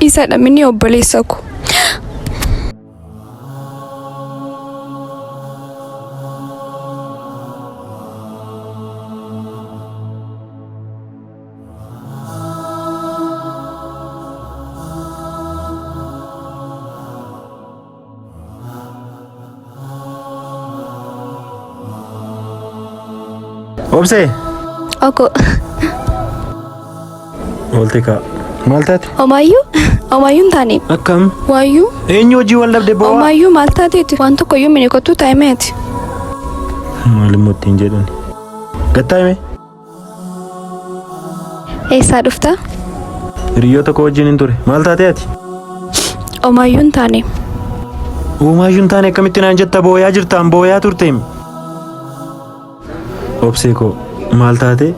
Isadha minni obboleessa ko. Obsee. Oko. Oolte kaa. Maal taate? Omaayyuu? Omaayyuu hin taane. Akkam? Waayyuu? Eenyu hojii wal dhabde boo'aa? Omaayyuu maal taateeti? Waan tokkoyyuu mini kottuu taa'imeeti. Maal immoo ittiin jedhan? Gattaa hime? Eessaa dhufta? Hiriyoota koo wajjin hin ture. Maal taate ati? Omaayyuu hin taane. Omaayyuu hin taane akkamitti naan jetta booyaa jirtaan booyaa turteem. Obsee koo maal taate?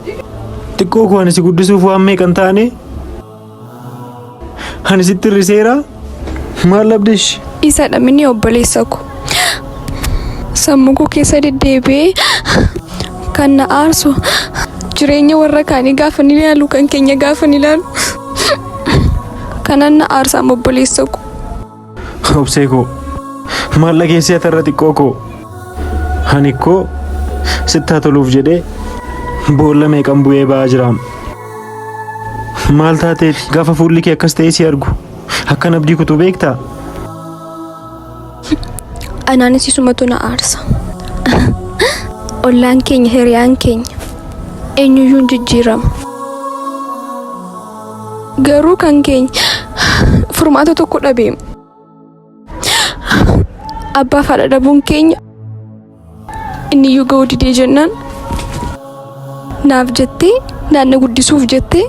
Xiqqoo koo ani si guddisuuf waan meeqan taane? Ani sitti hir'iseera? Maal dhabdesh? Isadha mini obboleessa ko. Sammuu koo keessa deddeebi'ee kan na aarsu jireenya warra kaanii gaafa ni ilaalu kan keenya gaafa ni ilaalu kanan na aarsaam obboleessa ko. Obsee koo maal dhageessee ati irra xiqqoo koo ani koo sittaa toluuf jedhee boolla meeqan bu'ee ba'aa jiraam. Maal taateeti gaafa fuulli kee akkas ta'ee si argu akkan abdii kutuu beektaa? Anaanis isumatu na aarsa. Ollaan keenya hiriyaan keenya eenyuyyuu hin jijjiirama. Garuu kan keenya furmaata tokko dhabeem. Abbaa fi haadha dhabuun keenya inniyyuu ga'uu didee jennaan naaf jettee naanna guddisuuf jettee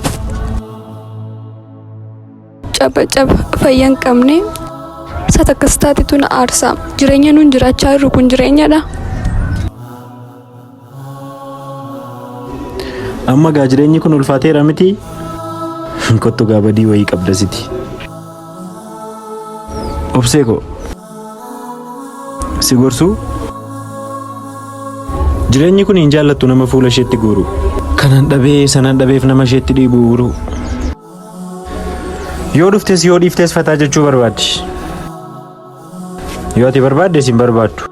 caba caba fayya hin qabne sat akkas taatetu na aarsa. Jireenya nuun jiraachaa jirru kun jireenyadha. Amma gaa jireenyi kun ulfaateera miti. Kottu gaa badii wayii qabda siti. Obsee koo. Si gorsuu. Jireenyi kun hin jaallattu nama fuula isheetti guuru. Kanan dhabee sanan dhabeef nama isheetti dhiibu guuru. Yoo dhuftes yoo dhiiftes fataa jechuu barbaaddi. Yoo ati barbaadde si hin barbaaddu.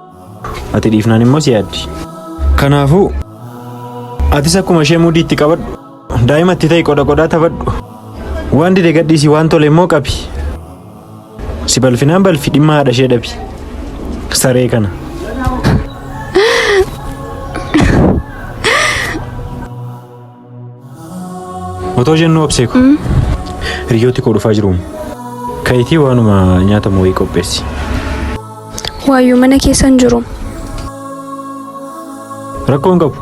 Ati dhiifnaan immoo si yaaddi. Kanaafuu atis akkuma ishee muudii itti qabadhu. Daa'ima itti ta'e qoda qodaa taphadhu. Waan dide gadhiisi waan tole immoo qabi. Si balfinaan balfi dhimma haadha ishee dhabi. Saree kana. Otoo jennuu obsee ko. Hiriyooti koo dhufaa jiru. Ka'itii waanuma nyaatamu wayii qopheessi. Waayyuu mana keessa hin jiru. Rakkoo hin qabu.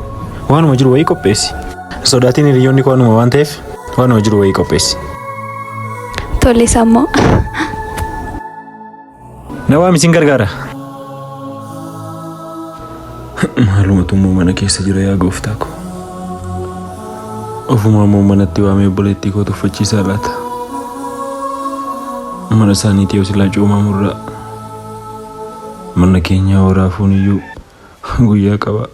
Waanuma jiru wayii qopheessi. Sodaatiin hiriyoonni koo anuma waan ta'eef waanuma jiru wayii qopheessi. Tole sammoo. Na waami sin gargaara. Maalumatu immoo mana keessa jira yaa gooftaa koo. Ofumaa immoo manatti waamee obboleettii koo tuffachiisaa laata. Mana isaaniitii yoo silaa coomaa murraa. Mana keenyaa waraafuun iyyuu guyyaa qaba.